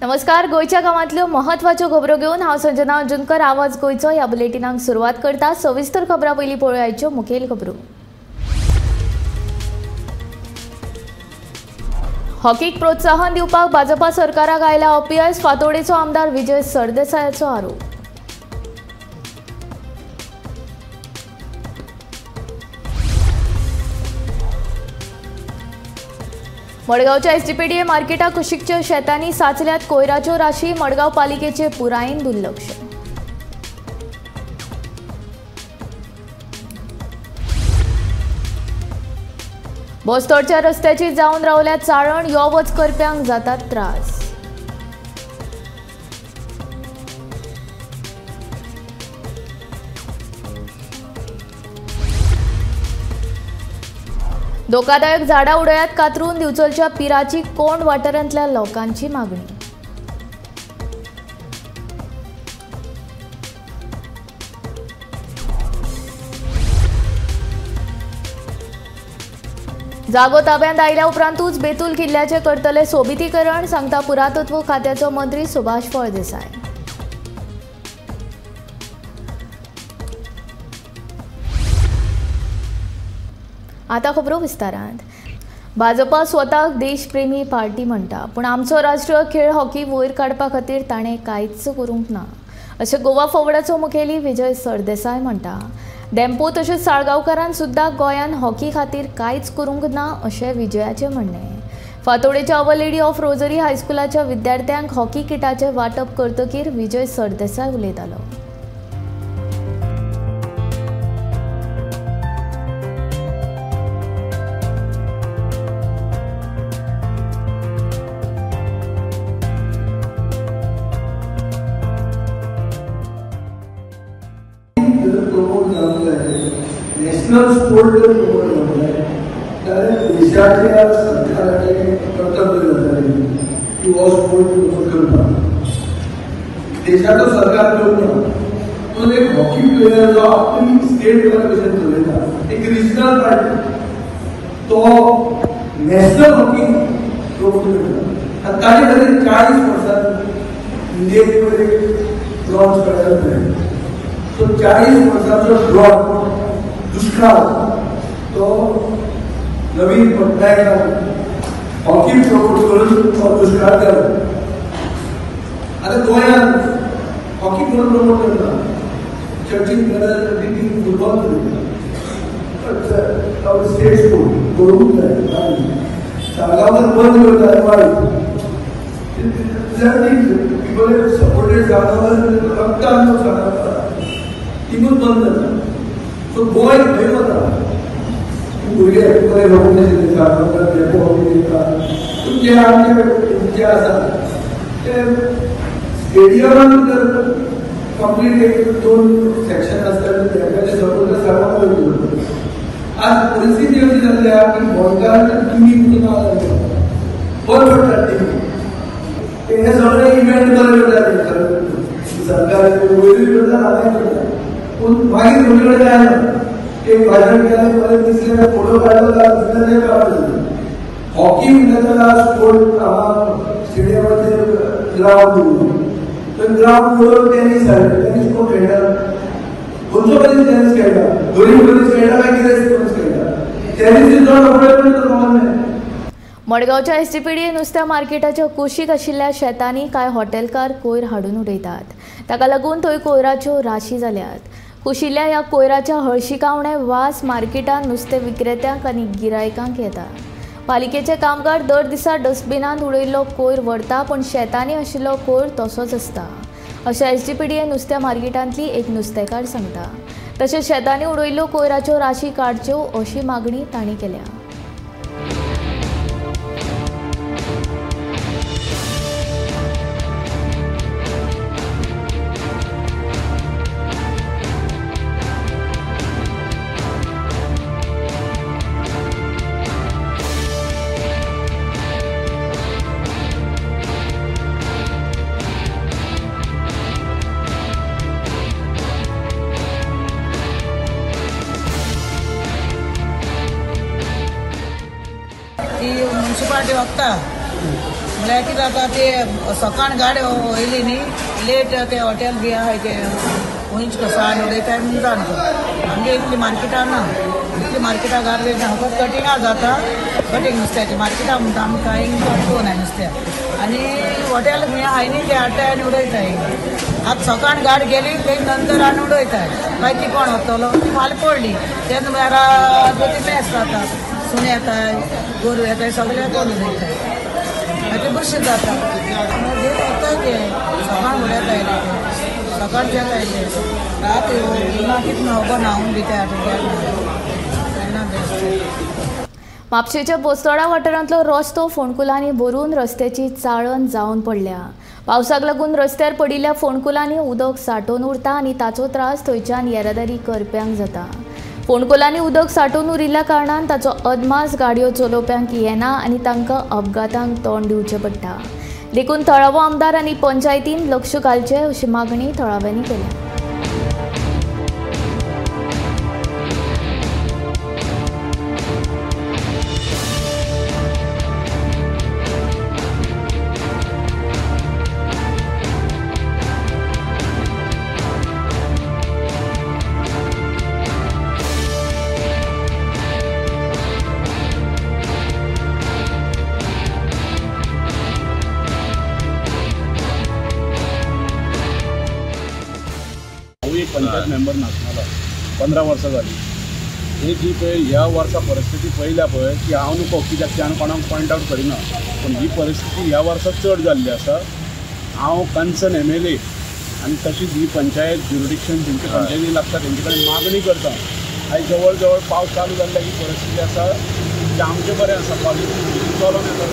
नमस्कार, गोंयच्या गांवांतल्यो महत्वाच्यो खबरो घेवन हांव संजना अंजुनकर आवाज गोंयचो ह्या बुलेटिनाक सुरवात करता। सविस्तर खबरां पयलीं पळोवयाच्यो मुखेल खबरो। हॉकीक प्रोत्साहन दिवपाक भाजपा सरकाराक आयला अपयश, फातोडेचो आमदार विजय सरदेसायाचो आरोप। मडगांवच्या एसजीपीडीए मार्केटा कुशीकच्या शेतांनी साचल्यात कोयराच्यो राशी, मडगांव पालिकेचे पुरायेन दुर्लक्ष। बोस्तोडच्या रस्त्याची जावन रावल्या चाळण, यो वच करप्यांक जातात त्रास। धोकादायक झाडां उडयात कातरून दिवचलच्या पिराची कोंड वाठारांतल्या लोकांची मागणी। जागो ताब्यांत आयल्या उपरांतूच बेतूल किल्ल्याचें करतले सोबितीकरण, सांगता पुरातत्व खात्याचो मंत्री सुभाष फळदेसाय। आता खबरो विस्तारांत। भाजपा स्वताक देशप्रेमी पार्टी म्हणटा, पूण आमचो राष्ट्रीय खेळ हॉकी वयर काडपा खातीर ताणें कांयच करूंक ना, अशें गोवा फॉवर्डाचो मुखेली विजय सरदेसाय म्हणटा। धेंपो तशेंच साळगांवकारान सुद्दां गोंयान हॉकी खातीर कांयच करूंक ना, अशें विजयाचें म्हणणें। फातोडेच्या our lady of rosary हायस्कुलाच्या विद्यार्थ्यांक हॉकी किटाचें वांटप करतकीर विजय सरदेसाय उलयतालो। नॅशनल स्पोर्ट जर प्रमोट जावंक जाय जाल्यार देशाच्या सरकाराचें कर्तव्य जातालें की हो स्पोर्ट प्रमोट करपाक। देशाचो सरकार करना, तो एक हॉकी प्लेयर जो आपली स्टेट भशेन चलयता, एक रिजनल पार्टी, तो नॅशनल हॉकी प्रमोट करता आनी ताजे खातीर 40 वर्सां इंडियेक एक ब्रॉन्ज मेडल मेळ्ळें। सो 40 वर्सांचो ड्रॉप दुष्काळ तो नवीन पटनायकान हॉकी प्रमोट करून तो दुष्काळ केलो। आतां गोंयांत हॉकी कोण प्रमोट करना, चर्चीन टीम फुटबॉल करता, स्टेट स्पोर्ट करूंक जाय, साळगांवान बंद करता वायट पिपल सपोर्टेड साळगांवान रक्तान साळगांव टिमूच बंद जाता। सो गोंय खंय वता, भुरगे बरे हॉकी दिता, धेंपो हॉकी दिता, पूण जे आमचे जे आसा ते स्टेडियमान जर कंप्लीट एक 2 सेक्शन आसता, धेंप्याचे सपोर्ट साळगांव वयतलो। आज परिस्थिती अशी जाल्ली आहा की गोंयकारांच्या टिमी ना जाल्ले, बंद पडटात टिमी। ते हे सगळे इव्हेंट बरे करतात, सरकार वयरूय करता, हांगाय करता, पूण मागीर तुमचे कडेन जायना। एक भाशण केलें, बरें दिसलें, फोटो काडलो, दिसलें काडलो। हॉकी म्हणटा जाल्यार स्पोर्ट हांगा स्टेडियमाचेर ग्रावंड दवरलो, थंय ग्रावंड दवरून टेनीस हाडलें, टेनीस कोण खेळटा, खंयचो मनीस टेनीस खेळटा, गरीब मनीस खेळटा काय गिरेस्त मनीस खेळटा, tennis is not affordable to common man. मडगांवच्या एसजीपीडीए नुस्त्या मार्केटाच्या कुशीक आशिल्ल्या शेतांनी कांय हॉटेलकार कोयर हाडून उडयतात, ताका लागून थंय कोयराच्यो राशी जाल्यात। कुशिल्ल्या ह्या कोयराच्या हळशिकावणे वास मार्केटांत नुस्तें विक्रेत्यांक आनी गिरायकांक येता। पालिकेचे कामगार दर दिसा डस्टबिनांत उडयल्लो कोयर व्हरता, पूण शेतांनी आशिल्लो कोयर तसोच आसता, अशें एसजीपीडीए नुस्त्या मार्केटांतली एक नुस्तेकार सांगता। तशेंच शेतांनी उडयल्ल्यो कोयराच्यो राशी काडच्यो अशी मागणी तांणी केल्या। ती म्युन्सिपाल्टी वखता म्हळ्यार कितें जाता ते सकाळ गाडी वयली न्ही लेट ते हॉटेल बी आहाय ते खंयच कसो हाडून उडयताय म्हूण जाणतो. आमगे इतली मार्केटां ना, इतली मार्केटां गार्बेज ना, फकत कटिंगां जाता, कटींग नुस्त्याचें मार्केटां म्हणटा आमी कांय चड ना नुस्त्या. आनी हॉटेल खंय आहाय न्ही ते हाडटाय आनी उडयताय. आतां सकाळ गाडी गेली ते नंतर हाडून उडयताय, मागीर ती कोण वतलो, ती फाल्यां पडली तेन्ना म्हळ्यार ती मेस जाता, सुणे येताय, गोरवां येताय, सगळें करून उडयताय, मागीर ते बुरशें जाता. मागीर वताय ते सकाळ उडयता येयले ते सकाळचे येयले रात ना कितें खबर न्हांवन बी ते तेन्ना बेस्ट. म्हापशेच्या बोस्तोडा वाठारांतलो रस्तो फोंडकुलांनी भरून रस्त्याची चाळण जावन पडल्या. पावसाक लागून रस्त्यार पडिल्ल्या फोंडकुलांनी उदक सांठोवन उरता आनी ताचो त्रास थंयच्यान येरादारी करप्यांक जाता. फोंडकुलांनी उदक सांठोवन उरिल्ल्या कारणान ताचो अदमास गाडयो चलोवप्यांक येना आनी तांकां अपघातांक तोंड दिवचें पडटा. देखून थळावो आमदार आनी पंचायतीन लक्ष घालचें अशी मागणी थळाव्यांनी केल्या. पंचायत मेंबर नासतना 15 वर्सां जाली. ही जी पळय ह्या वर्सा परिस्थिती पळयल्या पळय की हांव न्हू कित्याक ती हांव कोणाक पॉयंट आवट करिना, पूण ही परिस्थिती ह्या वर्सा चड जाल्ली आसा. हांव कन्सर्न MLA आनी तशीच ही पंचायत ज्युरिडिक्शन जेंचे पंचायती लागता तेंचे कडेन मागणी करता. आयज जवळ जवळ पावस चालू जाल्ल्या ही परिस्थिती आसा की आमचें बरें आसा, कॉलेजी चलोन येता,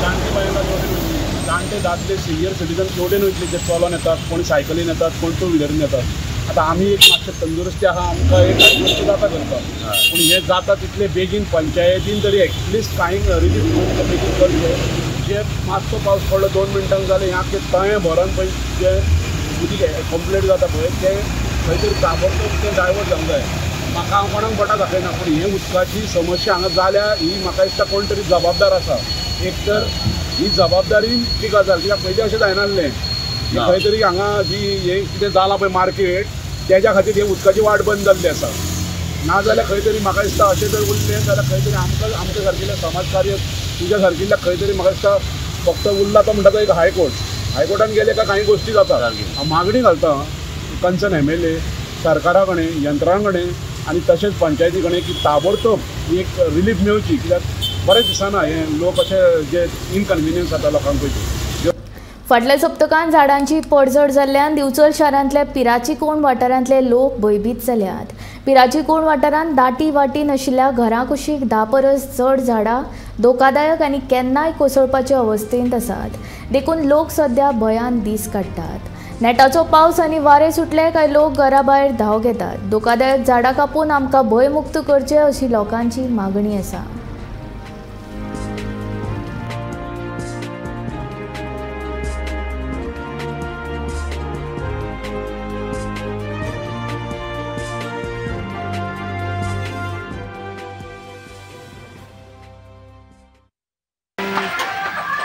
जाणटे बायलां वटेन वयतली, जाणटे दादले सिनियर सिटीजन तेवटेन वयतले, जे चलोन येतात, कोण सायकलीन येतात, कोण टू व्हिलरीन येतात. आतां आमी एक मातशें तंदुरुस्ती आहा, आमकां एक गोश्टी जाता करपाक, पूण हें जाता तितले बेगीन पंचायतीन तरी एटलिस्ट कांय रिलीफ बेगीन करचें. जे मातसो पावस पडलो 2 मिनटांक जालें हें आख्खें तळें भरून पळय जें उदीक कंप्लीट जाता पळय तें खंय तरी ताबडतोब तें डायवर्ट जावंक जाय. म्हाका हांव कोणाक बोटां दाखयना, पूण हे उदकाची समस्या हांगा जाल्या ही म्हाका दिसता कोण तरी जबाबदार आसा. एक तर ही जबाबदारी ती गजाल कित्याक पयलीं अशें जायनासलें, खंय तरी हांगा जी हें कितें जालां पळय मार्केट तेज्या खातीर हे उदकाची वाट बंद जाल्ली आसा. नाजाल्यार खंय तरी म्हाका दिसता अशें जर उरलें जाल्यार खंय तरी आमकां आमच्या सारकिल्ल्या समाज कार्य तुज्या सारकिल्ल्या खंय तरी म्हाका दिसता फक्त उरला तो म्हणटा तो एक हायकोर्ट, हायकोर्टान गेले काय कांय गोश्टी जाता. हांव मागणी घालता कन्सर्न MLA सरकारा कडेन, यंत्रां कडेन आनी तशेंच पंचायती कडेन की ताबडतोब एक रिलीफ मेळची, कित्याक बरें दिसना हें लोक अशे जे इनकन्विनियन्स जाता लोकांक पयलीं. फाटल्या सप्तकान झाडांची पडझड जाल्ल्यान दिवचल शारांतल्या पिराची कोण वाठारांतले लोक भंयभीत जाल्यात. पिराची कोण वाठारांत दाटी वाटी नाशिल्ल्या घरां कुशीक 10 परस चड झाडां धोकादायक आनी केन्नाय कोसळपाचे अवस्थेंत आसात. देखून लोक सद्या भंयान दीस काडटात. नेटाचो पावस आनी वारें सुटले काय लोक घरा भायर धांव घेतात. धोकादायक झाडां कापून आमकां भंयमुक्त करचें अशी लोकांची मागणी आसा.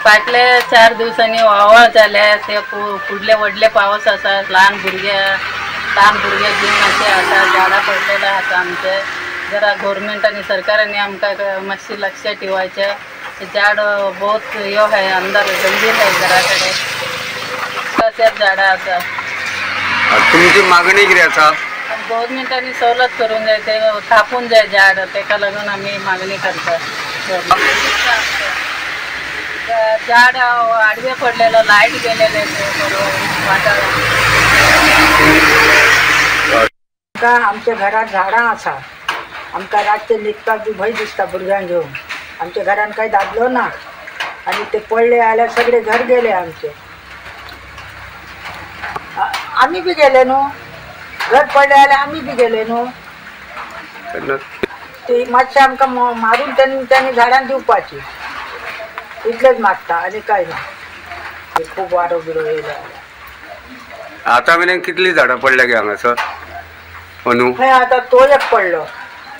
फाटल्या 4 दिवसांनी वावळ जाल्या, ते फुडले व्हडले पावस आसा, ल्हान भुरगे घेवन अशे आसा, झाडां पडलेले आसा आमचे. जरा गव्हर्मेंट आनी सरकारांनी आमकां मातशें लक्ष ठेवायचें. झाड बहुत ह्यो आहे, अंदर गंभीर आहे, घरा कडेन तशेंच झाडां आसा. तुमची मागणी कितें आसा? गव्हर्मेंटांनी सवलत करूंक जाय, ते कापून जाय झाड, तेका लागून आमी मागणी करता. झाड आडवे पडलेलं, लायट गेलेले आमकां आमच्या घरात झाडां आसा. आमकां रातचे न्हिदपाक बी भंय दिसता भुरग्यांक घेवन. आमच्या घरान कांय दादलो ना आनी ते पडले जाल्यार सगळे घर गेले आमचे. आमी बी गेले न्हू, घर पडले जाल्यार आमी बी गेले न्हू. ती मातशें आमकां मारून त्यांनी झाडां दिवपाची इतलेच मागता आनी काय ना. खूब वारो बिरो येयलो. आतां मेरेन कितली झाडां पडल्या गे हांगासर? अंदू हय, आतां तो एक पडलो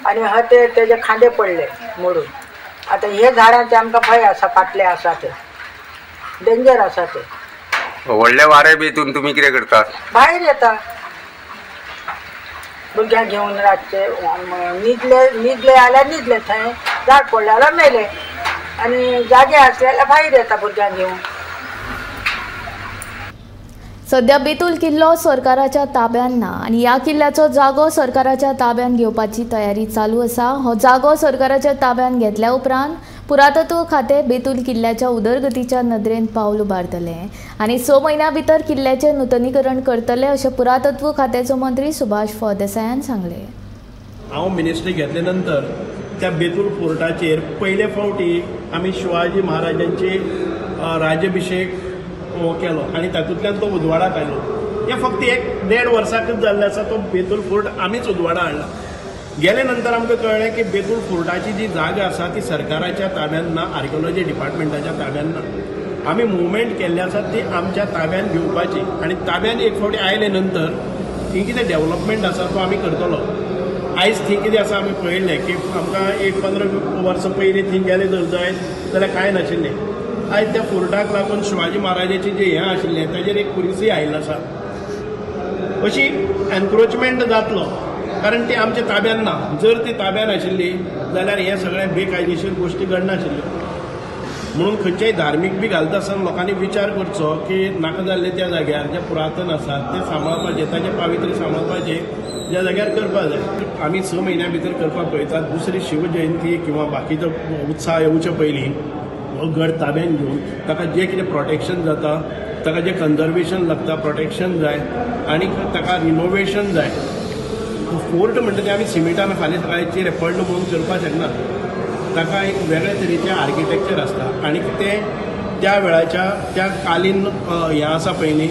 आनी ह ते तेजे खांदे पडले मोडून. आतां हे झाडांचे आमकां भंय आसा, फाटले आसा ते डेंजर आसा ते. व्हडले वारें बी हितून तुमी कितें करतात? भायर येता भुरग्यांक घेवन रातचे, न्हिदले न्हिदले जाल्यार न्हिदले थंय, झाड पडलें जाल्यार मेले, आनी जागे आसले जाल्यार भायर येता भुरग्यांक घेवन. सध्या बेतूल किल्लो सरकाराच्या ताब्यान ना आनी ह्या किल्ल्याचो जागो सरकाराच्या ताब्यान घेवपाची तयारी चालू आसा. हो जागो सरकाराच्या ताब्यान घेतल्या उपरांत पुरातत्व खातें बेतूल किल्ल्याच्या उदरगतीच्या नदरेन पावल उबारतले आनी 6 म्हयन्यां भितर किल्ल्याचें नुतनीकरण करतले अशें पुरातत्व खात्याचो मंत्री सुभाष फळदेसायान सांगलें. हांव मिनिस्ट्री घेतले नंतर त्या बेतूल फोर्टाचेर पयले फावटी आमी शिवाजी महाराजांची राज्याभिषेक केलो आनी तातूंतल्यान तो उजवाडाक आयलो. हें फक्त 1-1.5 वर्साकच जाल्लें आसा. तो बेतूल फोर्ट आमीच उजवाडा हाडला. गेले नंतर आमकां कळ्ळें की बेतूल फोर्टाची जी जागा आसा ती सरकाराच्या ताब्यान ना, आर्किओलॉजी डिपार्टमेंटाच्या ताब्यान ना. आमी मुवमेंट केल्ली आसा ती आमच्या ताब्यान घेवपाची आनी ताब्यान एक फावटी आयले नंतर थंय कितें डेवलपमेंट आसा तो आमी करतलो. आयज थंय कितें आसा आमी पळयलें की आमकां एक 15 वर्सां पयलीं थंय गेले जर जायत जाल्यार कांय नाशिल्लें. आयज त्या फोर्टाक लागून शिवाजी महाराजाचें जें हें आशिल्लें ताजेर एक पुलिसूय आयिल्लो आसा. अशी एनक्रोचमेंट जातलो कारण ती आमच्या ताब्यान ना. जर ती ताब्यान आशिल्ली जाल्यार हें सगळें बेकायदेशीर गोश्टी घडनाशिल्ल्यो. म्हणून खंयच्याय धार्मीक बी घालता आसतना लोकांनी विचार करचो की नाका जाल्ले त्या जाग्यार जे पुरातन आसा तें सांबाळपाचें, ताजें पावित्र्य सांबाळपाचें ज्या जाग्यार करपाक जाय. आमी 6 म्हयन्या भितर करपाक पळयतात. दुसरी शिवजयंती किंवा बाकीचो उत्साह येवचे पयलीं हो गड ताब्यान घेवन ताका जें कितें प्रोटेक्शन जाता, ताका जें कन्जर्वेशन लागता, प्रोटेक्शन जाय आनी ताका रिनोवेशन जाय. फोर्ट म्हणटा तें आमी सिमिटान फाल्यां सकाळचेर पडलो म्हणून करपाक शकना. ताका एक वेगळे तरेचें आर्किटेक्चर आसता आनी तें त्या वेळाच्या त्या कालीन हें आसा पळय न्ही,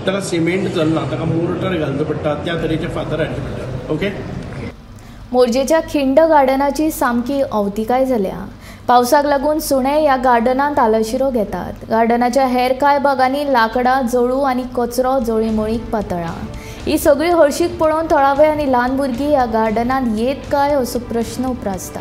ताका सिमेंट चलना, ताका मोर्टर घालचो पडटा, त्या तरेचे फातर हाडचे पडटा. ओके. मोरजेच्या खिंड गार्डनाची सामकी अवतिकाय जाल्या. पावसाक लागून सुणे ह्या गार्डनांत आलाशिरो घेतात. गार्डनाच्या हेर कांय भागांनी लांकडां, जळू आनी कचरो जळीमळीक पातळा. ही सगळी हळशीक पळोवन थळावे आनी ल्हान भुरगीं ह्या गार्डनांत येत काय असो प्रश्न उप्रासता.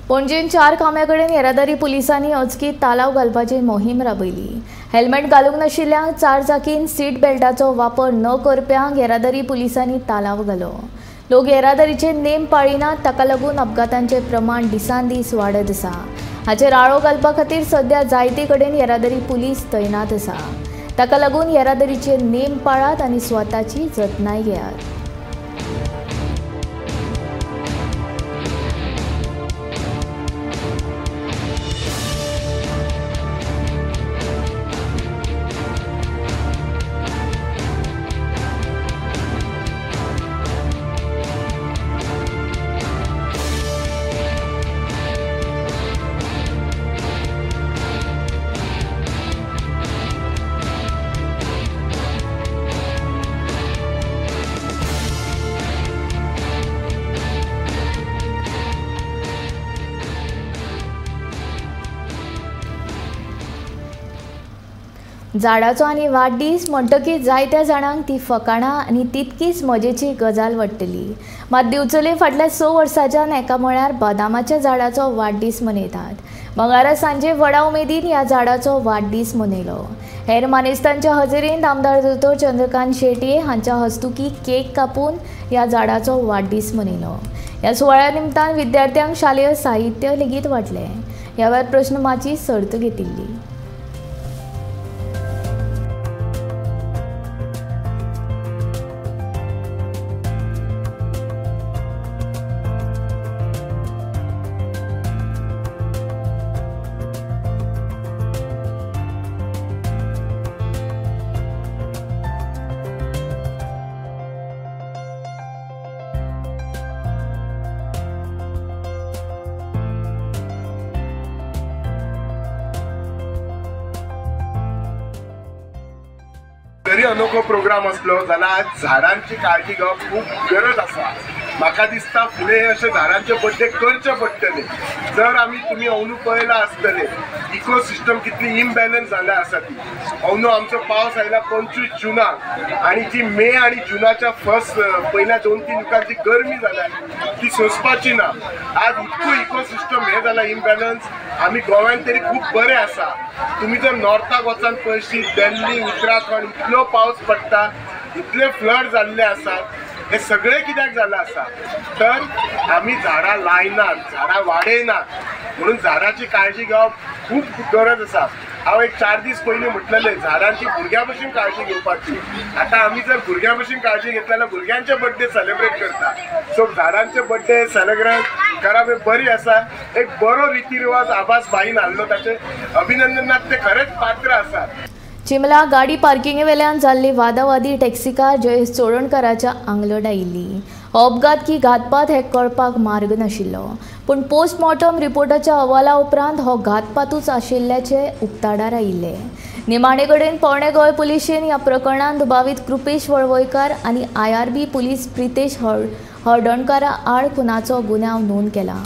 पणजेन 4 खांब्या कडेन येरादारी पुलिसांनी अचकीत तालाव घालपाची मोहीम राबयली. हेल्मेट घालूंक नाशिल्ल्यांक 4 चाकीन सीट बेल्टाचो वापर न करप्यांक येरादारी पुलिसांनी तालाव घालो. लोक येरादारीचे नेम पाळिनात, ताका लागून अपघातांचें प्रमाण दिसान दीस वाडत आसा. हाचेर आळो घालपा खातीर सध्या जायते कडेन येरादारी पुलीस तैनात आसा. ताका लागून येरादारीचे नेम पाळात आनी स्वताची जतनाय घेयात. झाडाचो आनी वाडदीस म्हणटकीच जायत्या जाणांक ती फकाणां आनी तितकीच मजेची गजाल वाडटली. मात दिवचले फाटल्या 6 वर्सांच्यान एका म्हळ्यार बदामाच्या झाडाचो वाडदीस मनयतात. मंगळारा सांजे व्हडा उमेदीन ह्या झाडाचो वाडदीस मनयलो. हेर मानेस्तांच्या हजेरेंत आमदार दोतोर चंद्रकांत शेटये हांच्या हस्तुकी केक कापून ह्या झाडाचो वाडदीस मनयलो. ह्या सुवाळ्या निमतान विद्यार्थ्यांक शालेय साहित्य लेगीत वांटलें. ह्या वेळार प्रश्नमाची सर्त घेतिल्ली. जरी अनोखो प्रोग्राम असलो जाल्यार आज झाडांची काळजी घेवप खूब गरज आसा. म्हाका दिसता फुडें अशे झाडांचे बड्डे करचे पडटले. जर आमी तुमी अंदू पळयलां आसतलें इकोसिस्टम कितली इम्बॅलन्स जाल्या आसा ती. अंदू आमचो पावस आयला 25 जुनाक आनी जी मे आनी जुनाच्या फर्स्ट पयल्या 2-3 विकांत जी गरमी जाल्या ती सोंसपाची ना. आज इतको इकोसिस्टम हें जाला इम्बॅलन्स. आमी गोव्यान तरी खूब बरें आसा. तुमी जर नॉर्थाक वचून पळयशी दिल्ली, उत्तराखंड इतलो पावस पडटा, इतले फ्लड जाल्ले आसात. हे सगळे कित्याक जाल्लें आसा तर आमी झाडां लायनात, झाडां वाडयनात. म्हणून झाडाची काळजी घेवप खूब गरज आसा. हांव एक 4 दीस पयलीं म्हटलेलें झाडांची भुरग्यां भशेन काळजी घेवपाची. आतां आमी जर भुरग्यां भशेन काळजी घेतली जाल्यार भुरग्यांचे बड्डे सेलेब्रेट करता. सो झाडांचे बड्डे सेलेब्रेट करप हे बरी आसा. एक बरो रिती रिवाज आभास भाईन हाडलो, ताचें अभिनंदनाक ते खरेंच पात्र आसात. चिमला गाडी पार्किंगे वेल्यान जाल्ली वादावादी टॅक्सीकार जयेश चोडणकाराच्या आंगलट आयिल्ली. हो अपघात की घातपात हें कळपाक मार्ग नाशिल्लो, पूण पोस्टमॉर्टम रिपोर्टाच्या अहवाला उपरांत हो घातपातूच आशिल्ल्याचें उक्ताडार आयिल्लें. निमाणे कडेन पोरणे गोंय पुलिशेन ह्या प्रकरणांत दुबावीत कृपेश वळवयकार आनी IRB police Pritesh हळदणकारा आड खुनाचो गुन्यांव नोंद केला.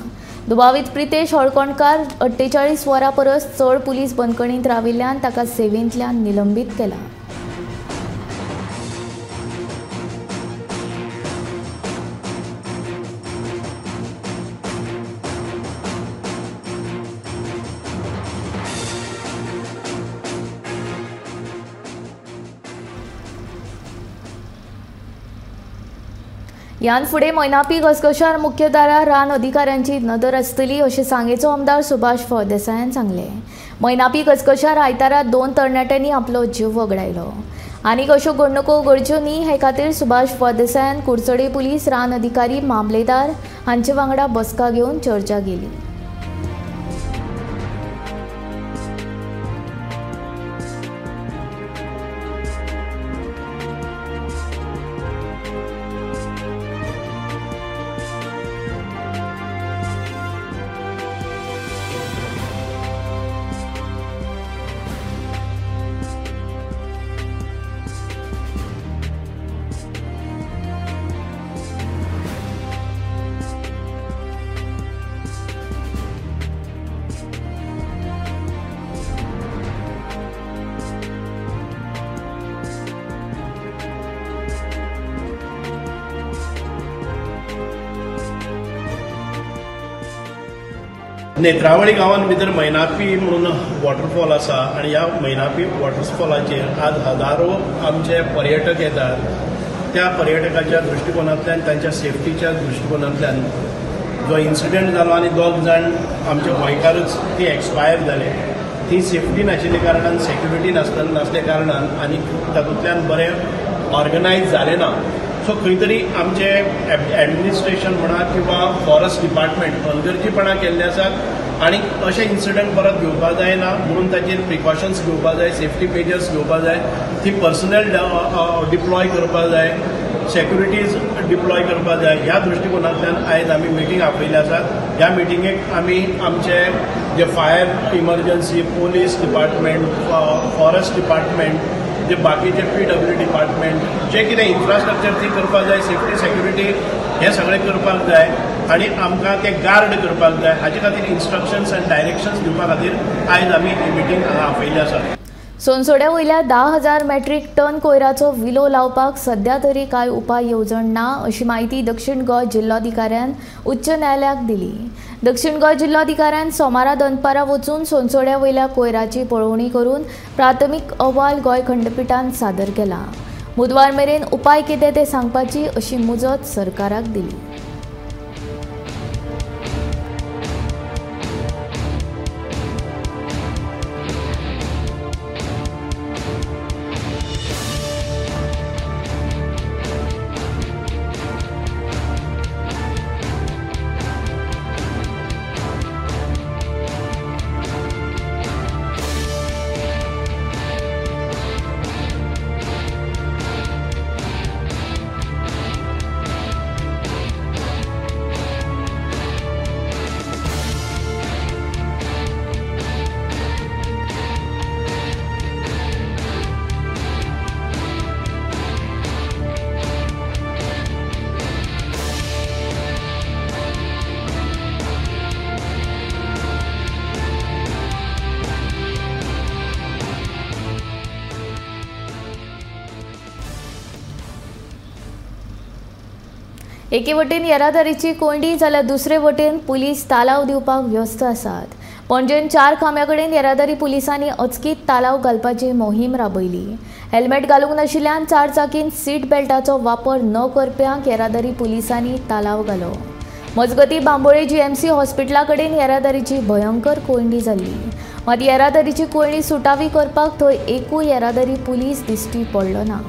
दुबावीत प्रितेश हळकोणकार 48 वरां परस चड पुलीस बंदखणींत राविल्ल्यान ताका सेवेंतल्यान निलंबीत केला. ह्यान फुडें मैनापी घसघश्यार मुख्यधारा रान अधिकाऱ्यांची नदर आसतली अशें सांगेचो आमदार सुभाष फळदेसायान सांगलें. मैनापी घसघश्यार आयतारा 2 तरणाट्यांनी आपलो जीव वगडायलो. आनीक अश्यो घडणुको घडच्यो न्ही हे खातीर सुभाष फळदेसायान कुडचडे पुलीस, रान अधिकारी, मामलेदार हांचे वांगडा बसका घेवन चर्चा केली. नेत्रावळी गांवान भितर मैनापी म्हणून वॉटरफॉल आसा आनी ह्या मैनापी वॉटरफॉलाचेर आज हजारो आमचे पर्यटक येतात. त्या पर्यटकाच्या दृश्टिकोनांतल्यान, तांच्या सेफ्टीच्या दृश्टिकोनांतल्यान जो इन्सिडंट जालो आनी 2 जाण आमचे गोंयकारच ती एक्सपायर जाले, ती सेफ्टी नाशिल्ल्या कारणान, सेक्युरिटी नासल्या कारणान आनी तातूंतल्यान बरें ऑर्गनायज जालें ना. सो खंय तरी आमचे एडमिनिस्ट्रेशन म्हणा किंवा फॉरेस्ट डिपार्टमेंट हलगर्जीपणा केल्ले आसात आनी अशे इन्सिडंट परत घेवपाक जायना म्हणून ताचेर प्रिकॉशन्स घेवपाक जाय, सेफ्टी मेजर्स घेवपाक जाय, ती पर्सनल डिप्लॉय करपाक जाय, सेक्युरिटीज डिप्लॉय करपाक जाय. ह्या दृश्टिकोनांतल्यान आयज आमी मिटींग आपयल्ली आसात. ह्या मिटिंगेक आमी आमचे जे fire emergency, police department, forest department, जे बाकीचे PW department, जे कितें इन्फ्रास्ट्रक्चर ती करपाक जाय, सेफ्टी सेक्युरिटी हें सगळें करपाक जाय आनी आमकां ते गार्ड करपाक जाय. हाचे खातीर इन्स्ट्रक्शन्स आनी डायरेक्शन्स दिवपा खातीर आयज आमी ही मिटींग हांगा आपयल्ली आसा. सोनसोड्या वयल्या 10,000 मेट्रीक टन कोयराचो विलो लावपाक सध्या तरी कांय उपाय येवजण ना अशी म्हायती दक्षिण गोंय जिल्लोधिकाऱ्यान उच्च न्यायालयाक दिली. दक्षिण गोंय जिल्लोधिकाऱ्यान सोमारा दनपारा वचून सोनसोड्या वयल्या कोयराची पळोवणी करून प्राथमीक अहवाल गोंय खंडपिठान सादर केला. बुधवार मेरेन उपाय कितें ते सांगपाची अशी मुजत सरकाराक दिली. एके वटेन येरादारीची कोंयडी जाल्यार दुसरे वटेन पुलीस तालाव दिवपाक व्यस्त आसात। पणजेन 4 खांब्या कडेन येरादारी पुलिसांनी अचकीत तालाव घालपाची मोहीम राबयली। हेल्मेट घालूंक नाशिल्ल्यान 4 चाकीन सीट बेल्टाचो वापर न करप्यांक येरादारी पुलिसांनी तालाव घालो। मजगतीं बांबोळे जीएमसी हॉस्पिटला कडेन येरादारीची भयंकर कोंयडी जाल्ली। मात येरादारीची कोंयडी सुटावी करपाक थंय एकूय येरादारी पुलीस दिश्टी पडलो ना।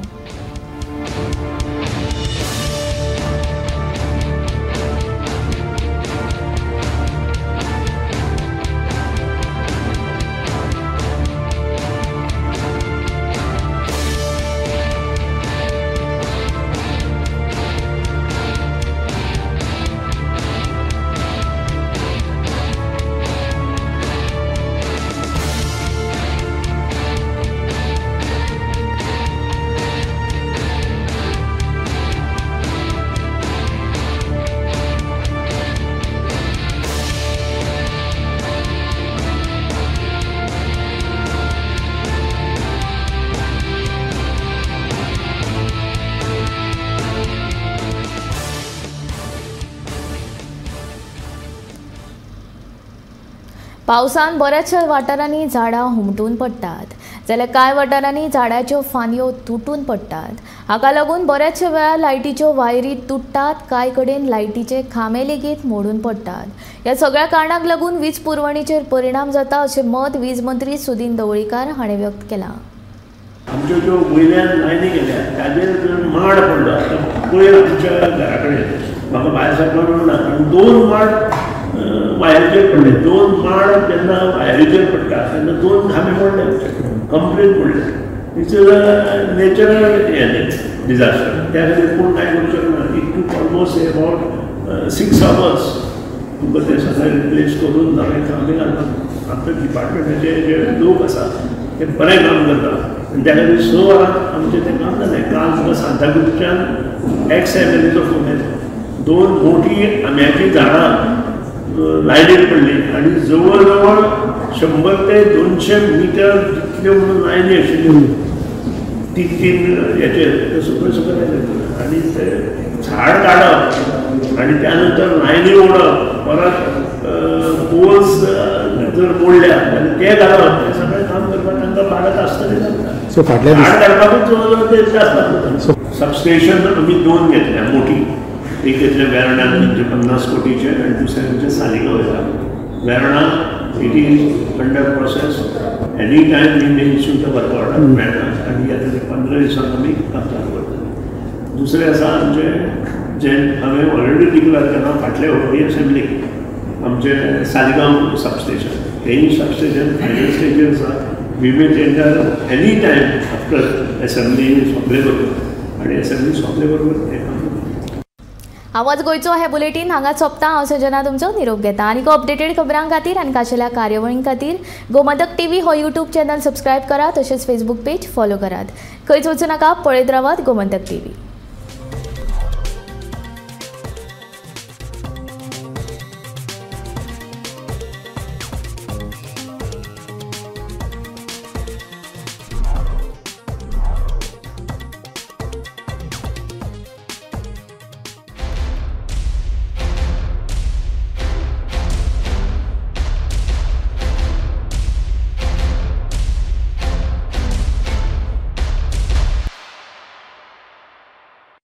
पावसान बऱ्याचशा वाठारांनी झाडां हुमटून पडटात जाल्यार कांय वाठारांनी झाडाच्यो फांदयो तुटून पडटात। हाका लागून बऱ्याचशा वेळार लायटीच्यो वायरी तुट्टात, कांय कडेन लायटीचे खांबे लेगीत मोडून पडटात। ह्या सगळ्या कारणांक लागून वीज पुरवणीचेर परिणाम जाता अशें मत वीज मंत्री सुदिन ढवळीकार हाणें व्यक्त केलां। आमच्यो ज्यो वयल्यान लायनी गेल्या ताजेर जर माड पडलो आतां पयर आमच्या घरा कडेन म्हाका भायर सरपाक मेळना कारण 2 माड वायरीचेर पडले। 2 माड जेन्ना वायरीचेर पडटा तेन्ना 2 खांबे मोडले, कंप्लीट मोडले। It's a natural हें डिजास्टर। त्या खातीर कोण कांय करूं शकना। It took almost about 6 hours तुमकां ते सगळें रिप्लेस करून नवे खांबे घालपाक। आमच्या डिपार्टमेंटाचे जे लोक आसा ते बरें काम करता आनी त्या खातीर 6 वरां आमचें तें काम जालें। काल तुका सांताक्रूजच्यान एक्स एम एल एचो फोन येयलो, 2 मोठी आंब्याचीं झाडां लायनीर पडली आनी जवळ जवळ 100 ते 200 मिटर जितल्यो म्हणून लायनी आशिल्ल्यो 3-3 हेचेर त्यो सगळ्यो सकयल आयल्यो आनी ते झाड काडप आनी त्या नंतर लायनी ओडप, परत पोल्स जर मोडल्या जाल्यार ते घालप, हें सगळें काम करपाक तांकां 12 तास तरी लागता। झाड काडपाकूच जवळ जवळ ते जास्त लागता। सबस्टेशन आमी 2 घेतल्या मोठी, एक घेतलें वेर्णा 350 कोटीचें आनी दुसरें आमचें सालिगांव आसा। Verna it is under process, any time we may issue the work order Verna आनी आतां ते 15 दिसांक आमी काम चालू करतले। दुसरें आसा आमचें जें हांवें ऑलरेडी डिक्लेर केलां फाटले होळी असेंब्लीक, आमचें सालिगांव सबस्टेशन, हेंय सबस्टेशन फायनल स्टेजीर आसा। We may tender any time after assembly सोंपले बरोबर आनी असेंब्ली सोंपले बरोबर तें काम। आवाज गोंयचो हे बुलेटीन हांगा सोंपता। हांव संजना तुमचो निरोप घेता। आनीक अपडेटेड खबरां खातीर आनी खाशेल्या कार्यावळीं खातीर गोमंतक टीव्ही हो यूट्यूब चॅनल सबस्क्रायब करात, तशेंच फेसबूक पेज फॉलो करात। खंयच वचूं नाका, पळयत रावात गोमंतक टीव्ही।